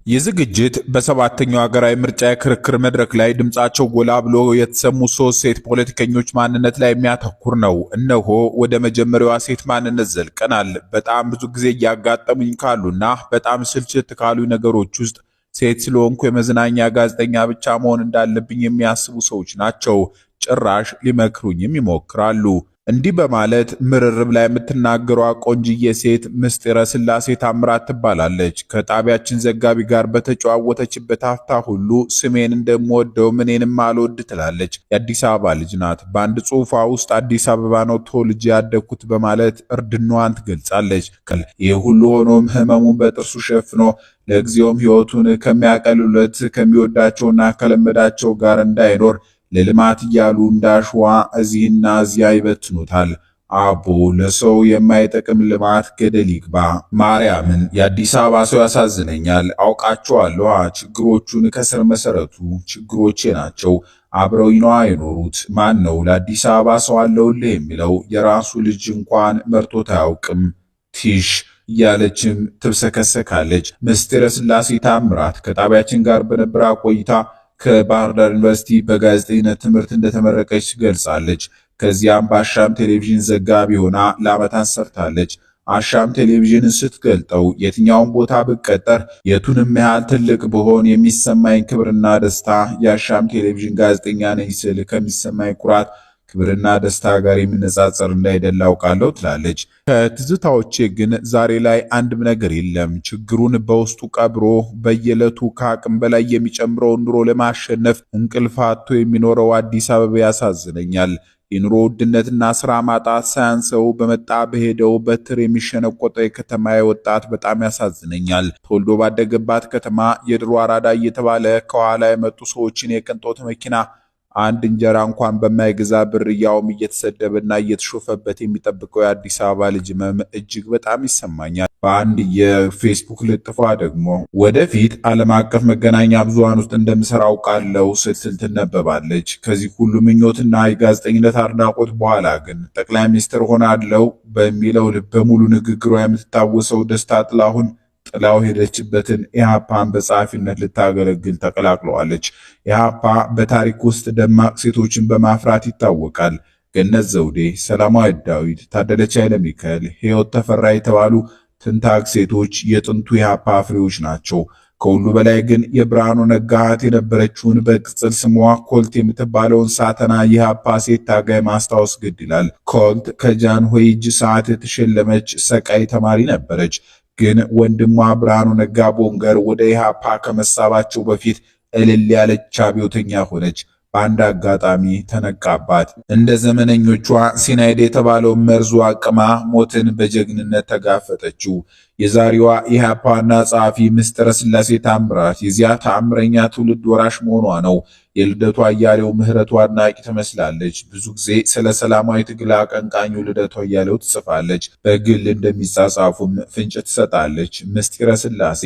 ይህ ዝግጅት በሰባተኛው ሀገራዊ ምርጫ የክርክር መድረክ ላይ ድምጻቸው ጎላ ብሎ የተሰሙ ሶስት ሴት ፖለቲከኞች ማንነት ላይ የሚያተኩር ነው። እነሆ ወደ መጀመሪያዋ ሴት ማንነት ዘልቀናል። በጣም ብዙ ጊዜ እያጋጠሙኝ ካሉና በጣም ስልችት ካሉ ነገሮች ውስጥ ሴት ስለሆንኩ የመዝናኛ ጋዜጠኛ ብቻ መሆን እንዳለብኝ የሚያስቡ ሰዎች ናቸው። ጭራሽ ሊመክሩኝም ይሞክራሉ። እንዲህ በማለት ምርርብ ላይ የምትናገሯ ቆንጅዬ ሴት ምስጢረ ስላሴ ታምራት ትባላለች። ከጣቢያችን ዘጋቢ ጋር በተጨዋወተችበት አፍታ ሁሉ ስሜን እንደምወደው ምኔንም አልወድ ትላለች። የአዲስ አበባ ልጅ ናት። በአንድ ጽሑፏ ውስጥ አዲስ አበባ ነው ተወልጄ ያደግኩት በማለት እርድናዋን ትገልጻለች። ይህ ሁሉ ሆኖም ህመሙን በጥርሱ ሸፍኖ ለጊዜውም ሕይወቱን ከሚያቀሉለት ከሚወዳቸውና ከለመዳቸው ጋር እንዳይኖር ለልማት እያሉ እንዳሸዋ እዚህና እዚያ ይበትኑታል። አቦ ለሰው የማይጠቅም ልማት ገደል ይግባ። ማርያምን የአዲስ አበባ ሰው ያሳዝነኛል። አውቃቸዋለሁ። ችግሮቹን ከስር መሰረቱ ችግሮቼ ናቸው። አብረውኝ ነዋ የኖሩት። ማን ነው ለአዲስ አበባ ሰው አለውልህ የሚለው? የራሱ ልጅ እንኳን መርቶት አያውቅም። ቲሽ እያለችም ትብሰከሰካለች። ምስጢረ ስላሴ ታምራት ከጣቢያችን ጋር በነበራ ቆይታ ከባህር ዳር ዩኒቨርሲቲ በጋዜጠኝነት ትምህርት እንደተመረቀች ገልጻለች። ከዚያም በአሻም ቴሌቪዥን ዘጋቢ ሆና ለዓመታት ሰርታለች። አሻም ቴሌቪዥንን ስትገልጠው የትኛውን ቦታ ብቀጠር የቱንም ያህል ትልቅ ብሆን የሚሰማኝ ክብርና ደስታ የአሻም ቴሌቪዥን ጋዜጠኛ ነኝ ስል ከሚሰማኝ ኩራት ክብርና ደስታ ጋር የሚነጻጸር እንዳይደለ አውቃለሁ ትላለች። ከትዝታዎቼ ግን ዛሬ ላይ አንድም ነገር የለም። ችግሩን በውስጡ ቀብሮ በየዕለቱ ከአቅም በላይ የሚጨምረውን ኑሮ ለማሸነፍ እንቅልፍ አጥቶ የሚኖረው አዲስ አበባ ያሳዝነኛል። የኑሮ ውድነትና ስራ ማጣት ሳያንሰው በመጣ በሄደው በትር የሚሸነቆጠው የከተማ ወጣት በጣም ያሳዝነኛል። ተወልዶ ባደገባት ከተማ የድሮ አራዳ እየተባለ ከኋላ የመጡ ሰዎችን የቅንጦት መኪና አንድ እንጀራ እንኳን በማይገዛ ብር ያውም እየተሰደበና እየተሾፈበት የሚጠብቀው የአዲስ አበባ ልጅ ህመም እጅግ በጣም ይሰማኛል። በአንድ የፌስቡክ ልጥፏ ደግሞ ወደፊት ዓለም አቀፍ መገናኛ ብዙሃን ውስጥ እንደምሰራ አውቃለሁ ስትል ትነበባለች። ከዚህ ሁሉ ምኞትና የጋዜጠኝነት አድናቆት በኋላ ግን ጠቅላይ ሚኒስትር ሆናለሁ በሚለው ልበ ሙሉ ንግግሯ የምትታወሰው ደስታ ጥላሁን ጥላው ሄደችበትን ኢህአፓን በጸሐፊነት ልታገለግል ተቀላቅለዋለች። ኢህአፓ በታሪክ ውስጥ ደማቅ ሴቶችን በማፍራት ይታወቃል። ገነት ዘውዴ፣ ሰላማዊት ዳዊት፣ ታደለች ኃይለ ሚካኤል፣ ሕይወት ተፈራ የተባሉ ትንታግ ሴቶች የጥንቱ ኢህአፓ ፍሬዎች ናቸው። ከሁሉ በላይ ግን የብርሃኑ ነጋ እህት የነበረችውን በቅጽል ስሟ ኮልት የምትባለውን ሳተና የኢህአፓ ሴት ታጋይ ማስታወስ ግድ ይላል። ኮልት ከጃንሆይ እጅ ሰዓት የተሸለመች ሰቃይ ተማሪ ነበረች። ግን ወንድሟ ብርሃኑ ነጋ ቦንገር ወደ ኢህአፓ ከመሳባቸው በፊት እልል ያለች አብዮተኛ ሆነች። በአንድ አጋጣሚ ተነቃባት። እንደ ዘመነኞቿ ሲናይድ የተባለውን መርዙ አቅማ ሞትን በጀግንነት ተጋፈጠችው። የዛሬዋ ኢህአፓ ዋና ጸሐፊ ምስጢረ ስላሴ ታምራት የዚያ ተአምረኛ ትውልድ ወራሽ መሆኗ ነው። የልደቱ አያሌው ምህረቱ አድናቂ ትመስላለች። ብዙ ጊዜ ስለ ሰላማዊ ትግል አቀንቃኙ ልደቱ አያሌው ትጽፋለች። በግል እንደሚጻጻፉም ፍንጭ ትሰጣለች። ምስጢረ ስላሴ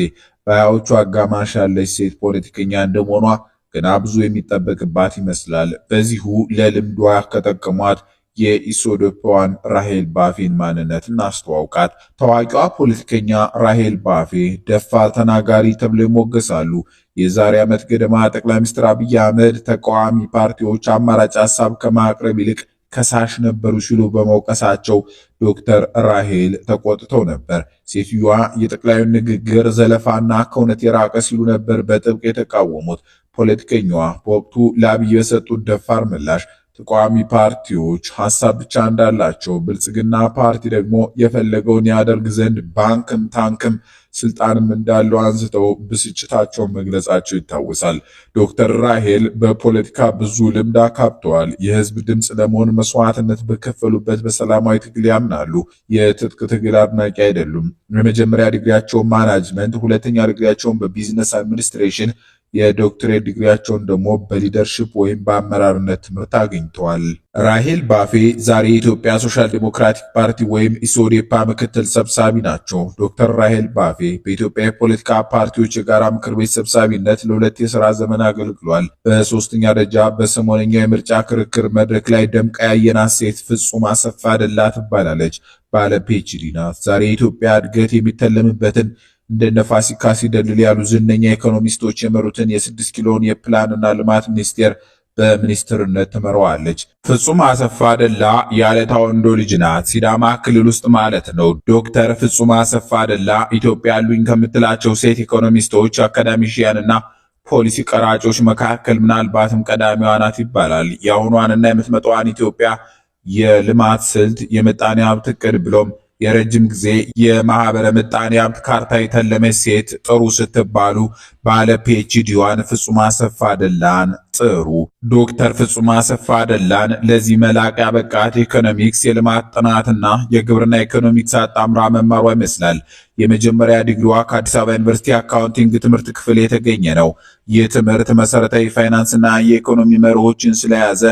በ20ዎቹ አጋማሽ ያለች ሴት ፖለቲከኛ እንደመሆኗ ገና ብዙ የሚጠበቅባት ይመስላል። በዚሁ ለልምዷ ከጠቀሟት የኢሶዶፓዋን ራሄል ባፌን ማንነት እናስተዋውቃት። ታዋቂዋ ፖለቲከኛ ራሄል ባፌ ደፋር ተናጋሪ ተብለው ይሞገሳሉ። የዛሬ ዓመት ገደማ ጠቅላይ ሚኒስትር አብይ አህመድ ተቃዋሚ ፓርቲዎች አማራጭ ሀሳብ ከማቅረብ ይልቅ ከሳሽ ነበሩ ሲሉ በመውቀሳቸው ዶክተር ራሄል ተቆጥተው ነበር። ሴትዮዋ የጠቅላዩን ንግግር ዘለፋና ከእውነት የራቀ ሲሉ ነበር በጥብቅ የተቃወሙት። ፖለቲከኛዋ በወቅቱ ለአብይ በሰጡት ደፋር ምላሽ ተቃዋሚ ፓርቲዎች ሀሳብ ብቻ እንዳላቸው፣ ብልጽግና ፓርቲ ደግሞ የፈለገውን ያደርግ ዘንድ ባንክም ታንክም ስልጣንም እንዳለው አንስተው ብስጭታቸውን መግለጻቸው ይታወሳል። ዶክተር ራሄል በፖለቲካ ብዙ ልምድ አካብተዋል። የህዝብ ድምፅ ለመሆን መስዋዕትነት በከፈሉበት በሰላማዊ ትግል ያምናሉ። የትጥቅ ትግል አድናቂ አይደሉም። የመጀመሪያ ዲግሪያቸውን management፣ ሁለተኛ ዲግሪያቸውን በ business administration፣ የዶክትሬት ዲግሪያቸውን ደግሞ በ leadership ወይም በአመራርነት ትምህርት አግኝተዋል። ራሄል ባፌ ዛሬ የኢትዮጵያ ሶሻል ዲሞክራቲክ ፓርቲ ወይም ኢሶዴፓ ምክትል ሰብሳቢ ናቸው። ዶክተር ራሄል ባፌ በኢትዮጵያ የፖለቲካ ፓርቲዎች የጋራ ምክር ቤት ሰብሳቢነት ለሁለት የስራ ዘመን አገልግሏል። በሶስተኛ ደረጃ በሰሞነኛው የምርጫ ክርክር መድረክ ላይ ደምቃ ያየናት ሴት ፍጹም አሰፋ ደላ ትባላለች። ባለ PhD ናት። ዛሬ የኢትዮጵያ እድገት የሚተለምበትን እንደነ ፋሲካ ሲደልል ያሉ ዝነኛ ኢኮኖሚስቶች የመሩትን የ6 ኪሎን የፕላንና ልማት ሚኒስቴር በሚኒስትርነት ትመራዋለች። ፍጹም አሰፋ ደላ የአለታ ወንዶ ልጅ ናት። ሲዳማ ክልል ውስጥ ማለት ነው። ዶክተር ፍጹም አሰፋ ደላ ኢትዮጵያ ያሉኝ ከምትላቸው ሴት ኢኮኖሚስቶች፣ academician ና ፖሊሲ ቀራጮች መካከል ምናልባትም ቀዳሚዋ ናት ይባላል። የአሁኗንና የምትመጣዋን ኢትዮጵያ የልማት ስልት፣ የምጣኔ ሀብት እቅድ ብሎም የረጅም ጊዜ የማህበረ ምጣኔ ሀብት ካርታ የተለመች ሴት ጥሩ ስትባሉ ባለ PhD ዋን ፍጹም አሰፋ ደላን ጥሩ። ዶክተር ፍጹም አሰፋ ደላን ለዚህ መላቅ ያበቃት ኢኮኖሚክስ፣ የልማት ጥናትና የግብርና ኢኮኖሚክስ አጣምራ መማሯ ይመስላል። የመጀመሪያ ዲግሪዋ ከአዲስ አበባ ዩኒቨርሲቲ accounting ትምህርት ክፍል የተገኘ ነው። ይህ ትምህርት መሰረታዊ ፋይናንስና የኢኮኖሚ መርሆችን ስለያዘ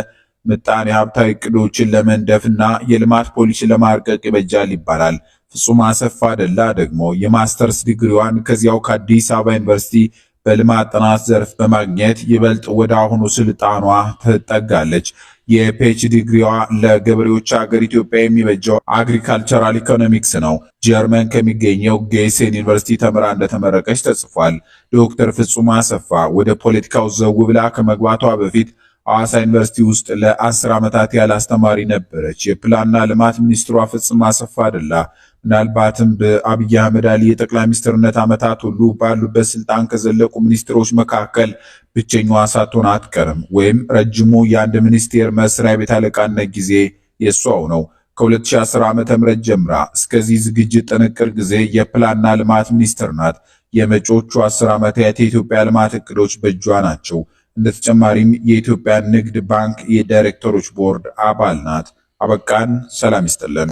ምጣኔ ሀብታዊ እቅዶችን ለመንደፍና የልማት ፖሊሲ ለማርቀቅ ይበጃል ይባላል። ፍጹም አሰፋ ደላ ደግሞ የማስተርስ ዲግሪዋን ከዚያው ከአዲስ አበባ ዩኒቨርሲቲ በልማት ጥናት ዘርፍ በማግኘት ይበልጥ ወደ አሁኑ ስልጣኗ ትጠጋለች። የ PhD ዲግሪዋ ለገበሬዎች ሀገር ኢትዮጵያ የሚበጀው agricultural economics ነው። ጀርመን ከሚገኘው ጌሴን ዩኒቨርሲቲ ተምራ እንደተመረቀች ተጽፏል። ዶክተር ፍጹም አሰፋ ወደ ፖለቲካው ዘው ብላ ከመግባቷ በፊት ሐዋሳ ዩኒቨርሲቲ ውስጥ ለ10 ዓመታት ያህል አስተማሪ ነበረች። የፕላንና ልማት ሚኒስትሯ ፍጹም አሰፋ ደላ ምናልባትም በአብይ አህመድ አሊ የጠቅላይ ሚኒስትርነት ዓመታት ሁሉ ባሉበት ስልጣን ከዘለቁ ሚኒስትሮች መካከል ብቸኛዋ ሳትሆን አትቀርም። ወይም ረጅሙ የአንድ ሚኒስቴር መስሪያ ቤት አለቃነት ጊዜ የሷው ነው። ከ2010 ዓ.ም ጀምራ እስከዚህ ዝግጅት ጥንቅር ጊዜ የፕላንና ልማት ሚኒስትር ናት። የመጪዎቹ 10 ዓመታት የኢትዮጵያ ልማት እቅዶች በእጇ ናቸው። እንደ ተጨማሪም የኢትዮጵያ ንግድ ባንክ የዳይሬክተሮች ቦርድ አባል ናት። አበቃን። ሰላም ይስጥልን።